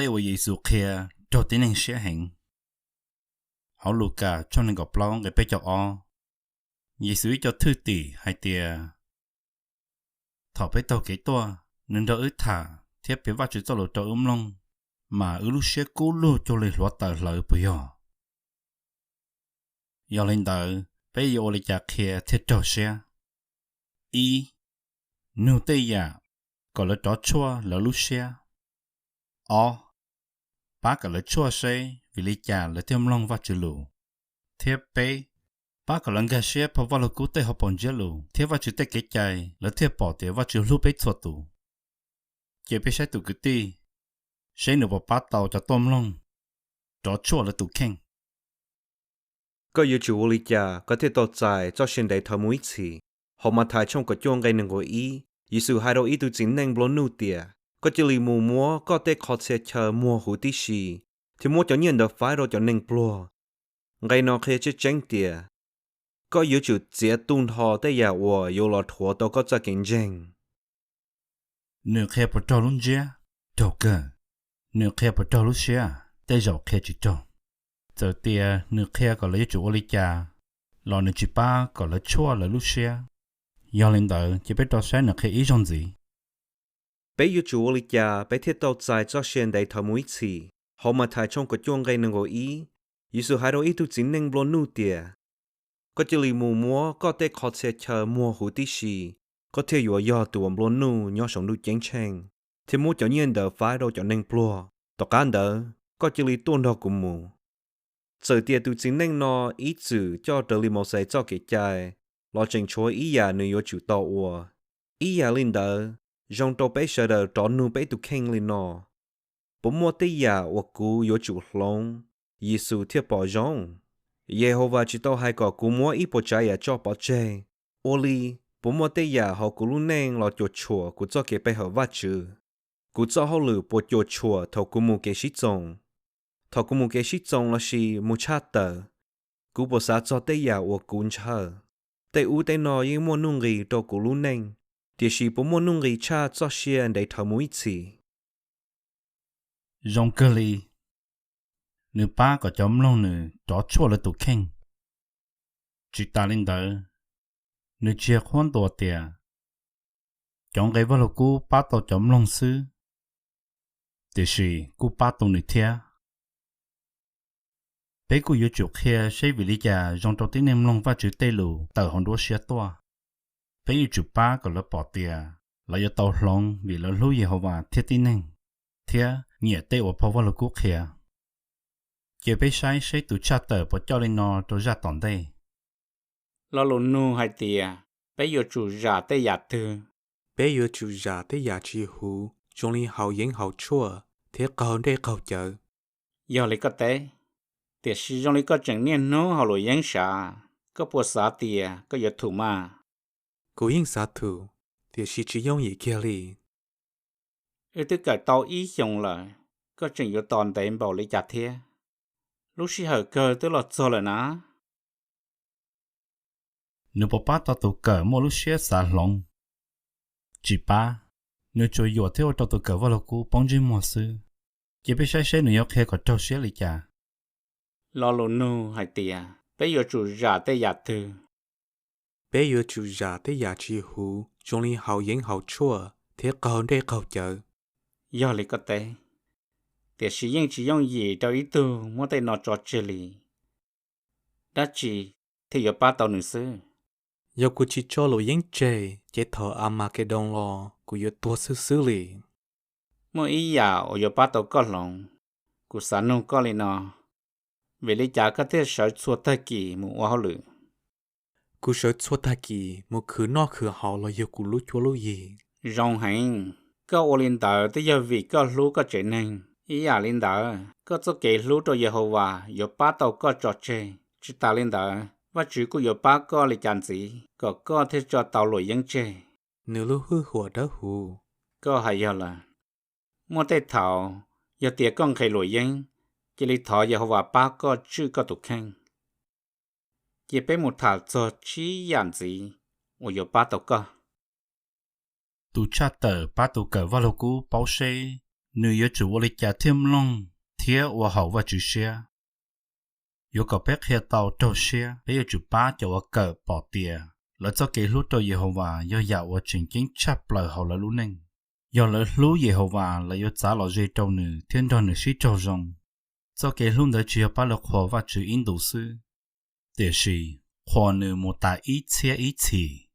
Tej uas Yexus qhia raug tib neeg siab heev. Hauv Lukas tshooj nees nkaum plaub nqe peb caug ob, Yexus ib co thwj tim hais tias, thaum peb taug kev tuaj, nws nrog wb tham thiab piav Vajtswv txoj lus rau wb mloog, mas wb lub siab kub lug cuag li hluav taws hlawv puas yog? Yog li ntawd, peb yuav ua li cas qhia thiaj raug siab? Ib, nug tej yam kom lawv rov tshuaj lawv lub siab. Ob, pab kom lawv tshuaj seb vim li cas lawv thiaj mloog Vajtswv lus. Thiab peb, pab kom lawv nkag siab phau Vajluskub tej hauv paus ntsiab lus thiab Vajtswv tej kev cai, lawv thiaj pom tias Vajtswv hlub peb txhua tus. Cia peb saib tus kwv tij, seb nws puas pab tau cov tuaj mloog rov tshuaj lawv tus kheej. Koj yuav tsum ua li cas koj thiaj tau txais txoj sia ntev dhawv mus ib txhis? Hauv Mathais tshooj kaum cuaj nqe nees nkaum ib, Yexus hais rau ib tug txiv neej nplua nuj tias, koj cia li mus muab koj tej qhov txhia chaw muag huv tib si, thiab muab cov nyiaj ntawd faib rau cov neeg pluag. Nqe no qhia tseeb tseeb tias, koj yuav tsum txiav tu nrho tej yam uas yuav los rhuav tau koj txoj kev ntseeg. Nws qhia puas raug lub ntsiab? Raug kawg. Nws qhia puas raug lub siab? Tej zaum qhia tsis raug. Txawm tias nws qhia kom lawv yuav tsum ua li cas, los nws tsis pab kom lawv tshuaj lawv lub siab. Yog li ntawd, cia peb rov saib nws qhia ib zaug ntxiv. Peb yuav tsum ua li cas peb thiaj tau txais txoj sia ntev dhawv mus ib txhis? Hauv Mathais tshooj kaum cuaj nqe nees nkaum ib, Yexus hais rau ib tug txiv neej nplua nuj tias, koj cia li mus muab koj tej qhov txhia chaw muag huv tib si, koj thiaj yuav yog tus uas nplua nuj nyob saum ntuj ceeb tsheej, thiab muab cov nyiaj ntawd faib rau cov neeg pluag. Tom qab ntawd, koj cia li tuaj nrog kuv mus. Txawm tias tus txiv neej no ib txwm coj raws li Mauxes txoj kev cai, los tseem tshuav ib yam nws yuav tsum tau ua. Ib yam li ntawd, zoo rau peb sawv daws rov nug peb tus kheej li no: puas muaj tej yam uas kuv yuav tsum hloov, Yexus thiaj pom zoo? Yehauvas tsis tau hais kom kuv muab ib puas tsav yam tso pov tseg. Ua li, puas muaj tej yam hauv kuv lub neej los cuam tshuam kuv txoj kev pe hawm Vajtswv? Kuv txoj hauj lwm puas cuam tshuam thaum kuv mus kev sib txoos? Thaum kuv mus kev sib txoos lossis mus tshaj tawm, kuv puas xav txog tej yam uas kuv ntshaw? Tej ub tej no yeej muaj nuj nqis rau kuv lub neej, tiam sis puas muaj nuj nqis tshaj txoj sia ntev dhawv mus ib txhis? Zoo kawg li, nws pab kom cov mloog nws rov tshuaj lawv tus kheej. Tsis tas li ntawd, nws tsis yog qhuab ntuas tias cov nqe Vajluskub pab tau cov mloog xwb, tiam sis kuj pab tau nws thiab. Peb kuj yuav tsum qhia seb vim li cas zoo rau tib neeg mloog Vajtswv tej lus tawm hauv nruab siab tuaj. Peb yuav tsum pab kom lawv pom tias lawv yuav tau hloov vim lawv hlub Yehauvas thiab tib neeg, thiab nyiam tej uas phau Vajluskub qhia. Cia peb saib seb tus tshaj tawm puas coj li no rau zaj tom ntej. Lo lus nug hais tias, peb yuav tsum zam tej yam twg? Peb yuav tsum zam tej yam tsis huv zoo li haus yeeb haus tshuaj thiab qaug dej qaug cawv. Yog li koj teb, tiam sis zoo li koj tseem niaj hnub haus luam yeeb sav, koj puas xav tias koj yuav thum mas? Kuv yeej xav thum, tiam sis tsis yooj yim kiag li. Wb twb kawm tau ib xyoos lawm, koj tseem yuav tos ntev npaum li cas thiab? Lub sij hawm kawg twb los txog lawm na. Nws puas pab tau tus kawm muaj lub siab xav hloov? Tsis pab. Nws tsuas yuam thiab ua rau tus kawm Vajluskub poob ntsej muag xwb. Cia peb saib seb nws yuav qhia kom raug siab li cas. Lo lus nug hais tias, peb yuav tsum zam tej yam twg? Peb yuav tsum zam tej yam tsis huv zoo li haus yeeb haus tshuaj thiab qaug dej qaug cawv. Yog li koj teb, tiam sis yeej tsis yooj yim rau ib tug muab tej no tso tseg li. Dab tsi thiaj yuav pab tau nws xwb? Yog kuv tsis tso luam yeeb tseg ces thaum As Mas Kes Doos los kuv yuav tuag xwb xwb li. Muaj ib yam uas yuav pab tau koj hloov. Kuv xav nug koj li no, vim li cas koj thiaj sawv txhua tag kis mus ua hauj lwm? Kuv sawv txhua tag kis mus khwv noj khwv haus los yug kuv lub cuab lub yig. Zoo heev, koj ua li ntawd twb yog vim koj hlub koj tsev neeg. Ib yam li ntawd, koj txoj kev hlub rau Yehauvas yuav pab tau koj tso tseg. Tsis tas li ntawd, Vajtswv kuj yuav pab koj li cas ntxiv kom koj thiaj tso tau luam yeeb tseg. Nws lub hwj huam dawb huv. Koj hais yog lawm. Muaj tej thaum, yog tias koj nqhis luam yeeb, cia li thov Yehauvas pab koj tswj koj tus kheej. Cia peb mus tham txog tsib yam ntxiv uas yuav pab tau koj. Tus tshaj tawm pab tus kawm Vajluskub paub seb Nws yuav tsum ua li cas thiaj mloog thiab ua haum Vajtswv siab? Yuav kom peb qhia tau raug siab, peb yuav tsum pab cov uas kawm pom tias lawv txoj kev hlub rau Yehauvas yog yam uas tseem ceeb tshaj plaws hauv lawv lub neej. Yog lawv hlub Yehauvas, lawv yuav txav los ze rau nws thiab nrog nws sib raug zoo. Txoj kev hlub ntawd tsis yog pab lawv qhuas Vajtswv ib ntus xwb, tiam sis qhuas Nws mus tas ib txhiab ib txhis.